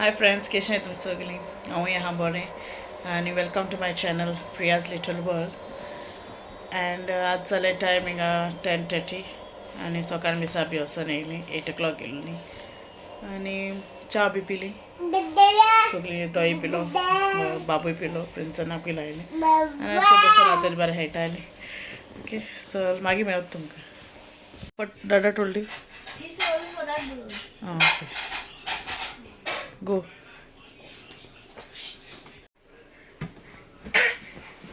Hi friends, कशें तुम सगळीं? हांवूय आहा बरें आनी welcome to my channel Priya's little world. And आज जालें टायम हिंगा 10:30 आनी सकाळ मिसा बी वचून येयली, 8 o'clock येयली आनी च्या बी पिली सगळीं. तोय पिलो, बाबूय पिलो, प्रिन्सनाकूय लायली आनी आतां बसून आतां बरें खेळटाली. ओके, चल मागीर मेळत तुमकां. But Dada told you? He said only for that balloon. Ah, okay. Go.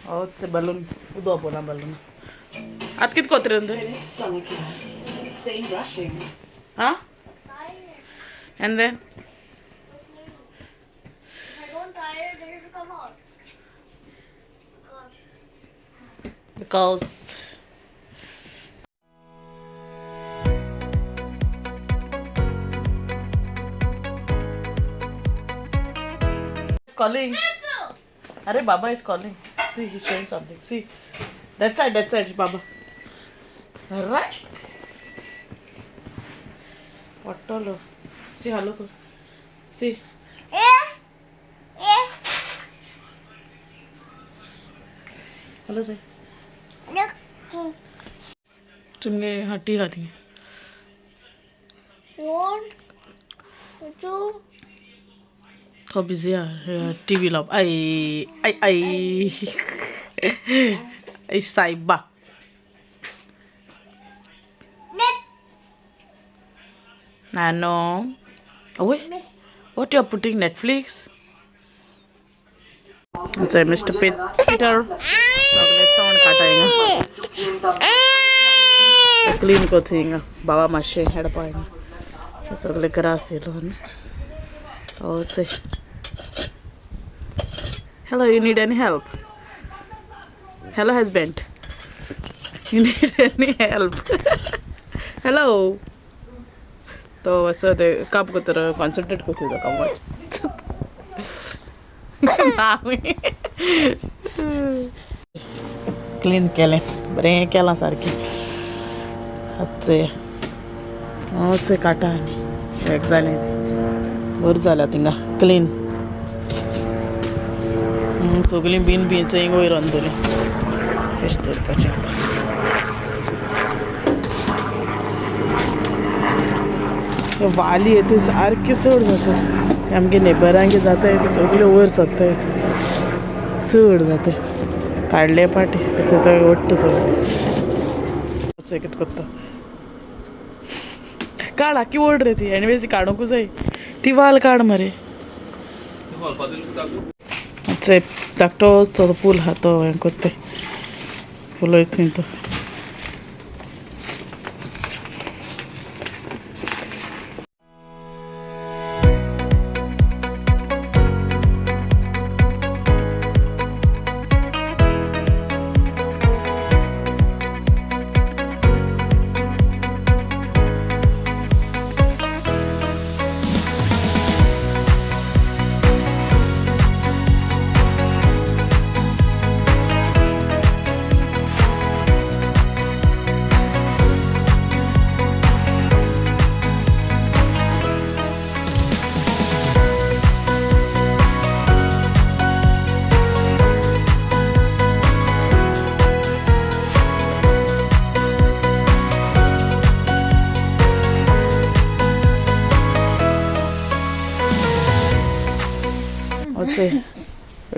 Oh, it's a balloon. उदो बोला balloon. आत कित कोत्रे अंदर? Same brushing. Huh? And then? If I don't try it, it will come out. Because calling. Arey Baba is calling. See, he's showing something. See, that side, Baba. Right. What all? See, hello. See. Hello, say. तुमने हटी खाती है. 1, 2. तो busy है TV लाव. आई आई आई आई साइबा. Nano. Oh, what you are putting? Netflix? अच्छा, मिस्टर पीटर सगळे तोंड काटायगा, क्लीन कोथिंगा. बाबा मातशें हेडपा सगळे ग्रास येयलो. Oh, hello, you need any help? Hello, husband. You need any help? Hello. तो असं ते काम करता, कॉन्सन्ट्रेट करता कामार. क्लीन केलें, बरें केलां सारकें. आतां चोय काटा आनी एक जालें ती बरें जाल्या थिंगा क्लीन. सगळीं बीन बी चोय वयर अंदोली कशें दवरपाचें आतां. वाली येते सारकी चड जाता आमगे नेबरांगे जाता, ते सगळे वयर सरताय, चड जाता. काडले पाटी वट्ट सगळें कितें करता काड आखी ओड रे ती. एनिवेज ती काडूंकूच जाय ती वाल काड मरे. धाकटो चो पूल आहा तो हें कोत्ताय फुलय थंय तो.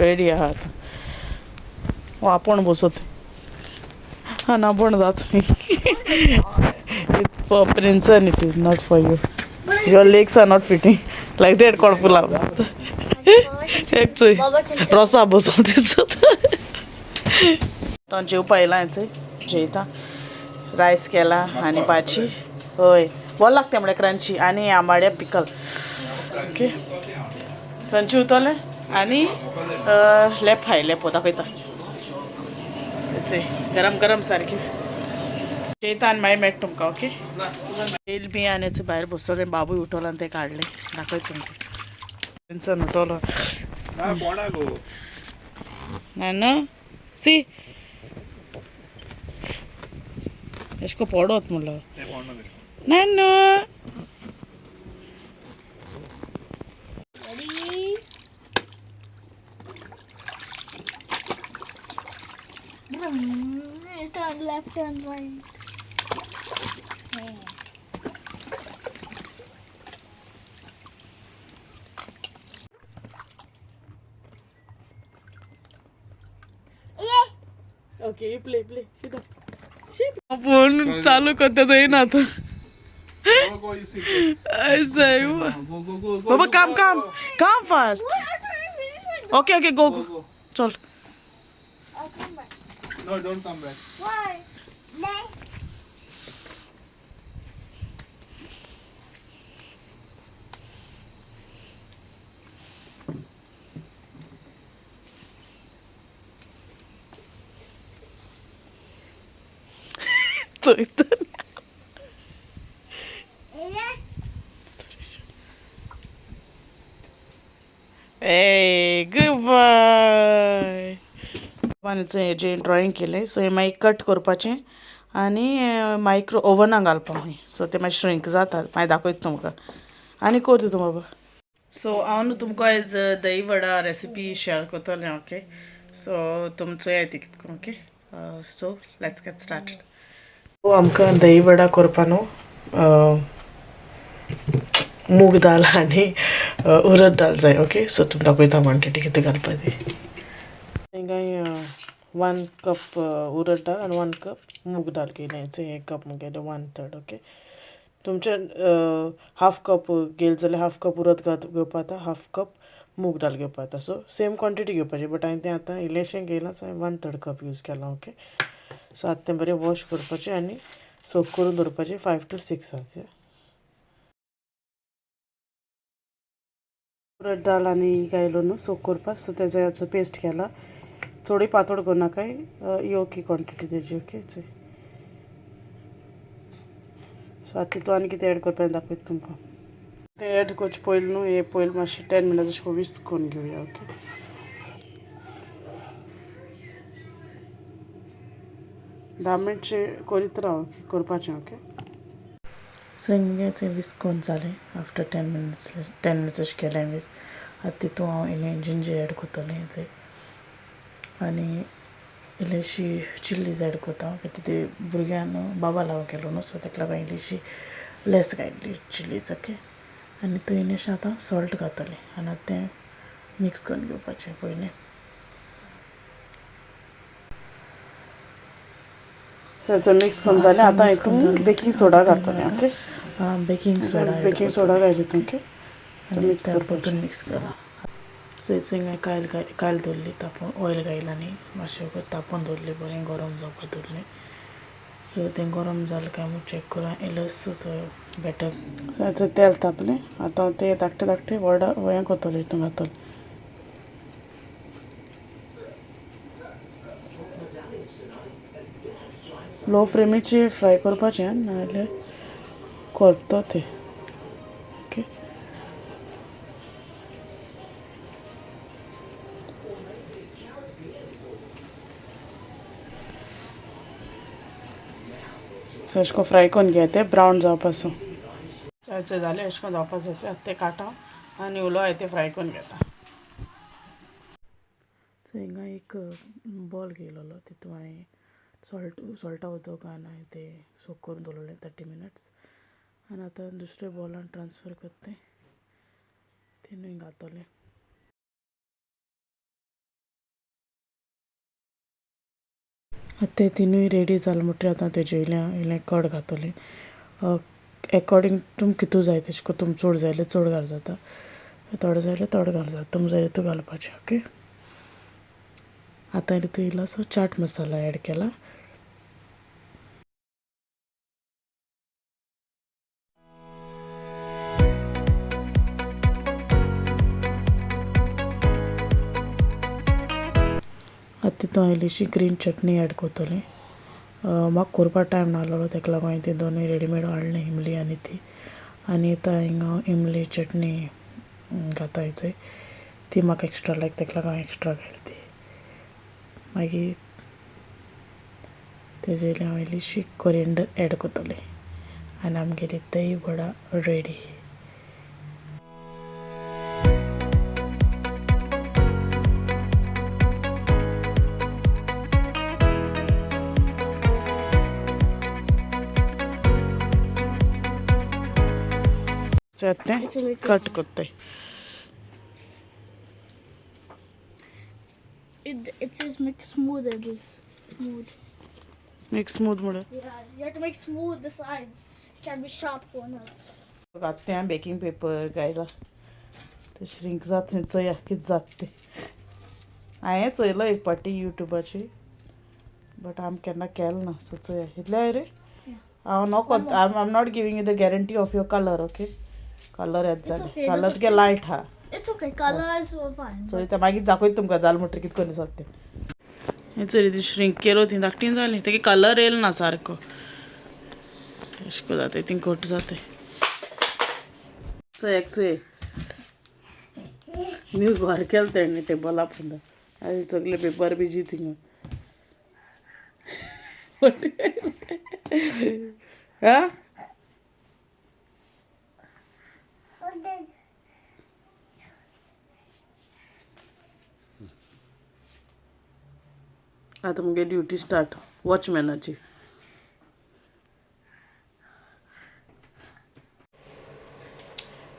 रेडी आहा आतां. आपूण बसत आनी आपूण जात. It's for Princeton, it is not for you. Your legs are not fitting like that. कोण पुलाव एक चोय रोसा बसून तिचो. तो जेवपा येयला, जेयता. रायस केला आनी भाजी. हय, बरें लागता म्हळ्यार क्रंची आनी आंबाड्या पिकल. ओके, क्रंची उरतलें आनी लेप हाय लेपो दाखयता. गरम गरम सारकी जेयता आनी मागीर मेळटा तुमकां. ओके, येयल बी आनी भायर बसतलें. बाबूय उठवलो आनी तें काडलें, दाखयता तुमकां. प्रिन्सन उठवलो ना सी एशको पडत म्हणलो ना. Turn left, turn right. Okay, play play. Phone चालू करता तो येना आतां. Go, go, you see. ऐसा है वो. Go, go, go, go. Baba you come go, come go. Come fast. After I finish my okay okay go Go, go. go. चल. I'll come back. No, don't come back. Why? चोयता. Hey, goodbye. बाबान हेजें drawing केलें. So हें मागीर cut करपाचें आनी micro ओवनाक घालपा मागीर. सो तें मागीर श्रिंक जाता. मागीर दाखयता तुमकां आनी करता तूं बाबा. सो हांव न्हू तुमकां आयज दही वडा रेसिपी शेअर करतलें. ओके, सो तुम चोयाय ती कितको. Okay, so let's get started. So आमकां दही वडा करपा न्हू मूग दाल आनी उरद दाल जाय. ओके, सो तुमकां दाखयता क्वॉन्टिटी कितें घालपा ती. हांगा 1 कप उरद दाल आनी 1 कप मूग दाल घेयलें. एक कप मुगेलें 1/3. ओके, तुमचें हाफ कप घेयलें जाल्यार हाफ कप उरद घेवपा जाता, हाफ कप मूग दाल घेवपा जाता. सो सेम क्वॉन्टिटी घेवपाची, बट हांवें तें आतां इल्लेंशें घेयलां. सो हांवें 1/3 कप यूज केलां. ओके, सो आतां तें बरें वॉश करपाचें आनी सोक करून दवरपाचें 5 to 6 hours. उरद दाल आनी घायलो न्हू सोक करपाक. सो तेजो हाचो पेस्ट केला. चडूय पातळ करनाकाय, योग्य क्वॉन्टिटी तेजी. ओके, सो आतां तितून आनी कितें एड करपाचें दाखयता तुमकां. तें एड करचें पयलीं न्हू हें पयलीं मातशें 10 मिनट्स अशें विस्क करून घेवया. ओके, 10 मिनटचे करीत राव करपाचें. ओके, सो हिंगे तें विस्क करून जालें. आफ्टर 10 मिनट्स 10 मिनट्स अशें केलें विस्क. आतां तितून हांव इल्लें जिंजर एड करतलें चोय आनी इल्लीशी चिल्लीज एड करता. कित्याक ती भुरग्यान बाबा लागून केलो न्हू, सो ताका लागून इल्लीशी लेस घायली चिल्लीज. ओके, आनी थंय इल्लेशें आतां सॉल्ट घातलें आनी आतां तें मिक्स करून घेवपाचें पयलीं. सो हेचो मिक्स करून जालें. आतां हितून बेकींग सोडा घातलें. ओके, बेकींग सोडा घायलें तितून. ओके, मिक्स करपाचें. मिक्स करा. सो हितून हांवें कायल कायल दवरली तापोवन, ऑयल घायलां आनी मातशें वगत तापोवन दवरलें, बरें गरम जावपाक दवरलें. सो तें गरम जालें काय म्हूण चॅक करून इल्लोसो तो बॅटर. सो हेचो तेल तापलें. आतां तें धाकटें धाकटें वडा हें करतलें, हितून घातलें. लो फ्लेमीचेर फ्राय करपाचें, नाजाल्यार करपता तें. ओके, सो अशें करून फ्राय करून घेया तें ब्रावन जावपासून. चड जालें अशें करून जावपा जाय. आतां तें काडटा आनी उलो हांवें तें फ्राय करून घेता. सो हिंगा एक बॉल घेयलेलो, तितून हांवें सॉल्टा उदक घालून हांवें तें सोक करून दवरलें 30 मिनट्स. आनी आतां दुसऱ्या बॉलान ट्रान्सफर करता तें, तिनूय घातलें. आतां ते तिनूय रेडी जालें म्हणटकीर आतां तेजे इल्लें इल्लें कर्ड घातलें. एकॉर्डिंग तुमकां कितू जाय तशें करून, तुमकां चड जाय जाल्यार चड घाल जाता, थोडे जाय जाल्यार थोडे घाल जाता, तुमकां जाय तितू घालपाचें. ओके, आतां तितून इल्लोसो चाट मसाला एड केला. आतां तितून हांव इल्लीशी ग्रीन चटणी एड करतलें. म्हाका करपा टायम नासलेलो, ताका लागून हांवें ती दोनूय रेडीमेड हाडलें, इमली आनी ती. आनी आतां हिंगा हांव इमली चटणी घाता चोय, ती म्हाका एक्स्ट्रा लायक, ताका लागून हांवें एक्स्ट्रा घायली ती. मागीर तेजे वयल्यान हांव इल्लीशी कोरिएंडर एड करतलें आनी आमगेली दही वडा रेडी. तें It's a little cut कोत्ताय. It says make smooth edges. Smooth. Make smooth म्हणून. Yeah, you have to make smooth the sides. It can be sharp corners. आतां तें बेकींग पेपर गायला ते श्रिंक जात थंय, चोया कितें जाता तें. हांवें चोयलो एक पाटी युट्यूबाचेर, बट आमी केन्ना केलें ना, सो चोया इतलें रे. हांव नको, I am not giving you the guarantee of your colour, okay? Colour येत जालें. Okay, colour that's तुगे लायट आहा. It's okay. Colors were fine. चोयता मागीर दाखयता तुमकां जालें म्हणटकीर कितें करून जाता तें. हें चोय, ती श्रिंक केलो, ती धाकटी जाली, तेगे कलर येयलो ना सारको. अशें करून जाता ती घट जाता. चोय एक चोय, न्यू घर केलें तेणें टेबला पोंदा आनी सगळे पेपर बिजी थिंगा. हा. आतां मुगे ड्युटी स्टार्ट वॉचमॅनाची.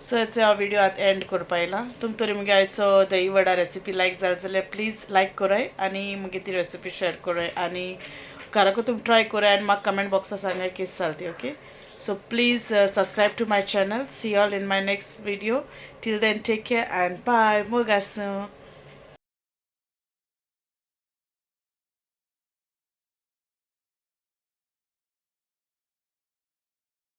सो हेचो हांव व्हिडिओ आतां एंड करपा येयला. तुमकां तरी मुगे आयचो दही वडा रेसिपी लायक जाल जाल्यार प्लीज लायक कराय आनी मुगे ती रेसिपी शेअर कराय आनी घराकूय तुमी ट्राय कराय आनी म्हाका कमेंट बॉक्सा सांगाय कितें जाल ती. Okay, so please subscribe to my channel. See all in my next video. Till then, take care and bye. मोग आसूं.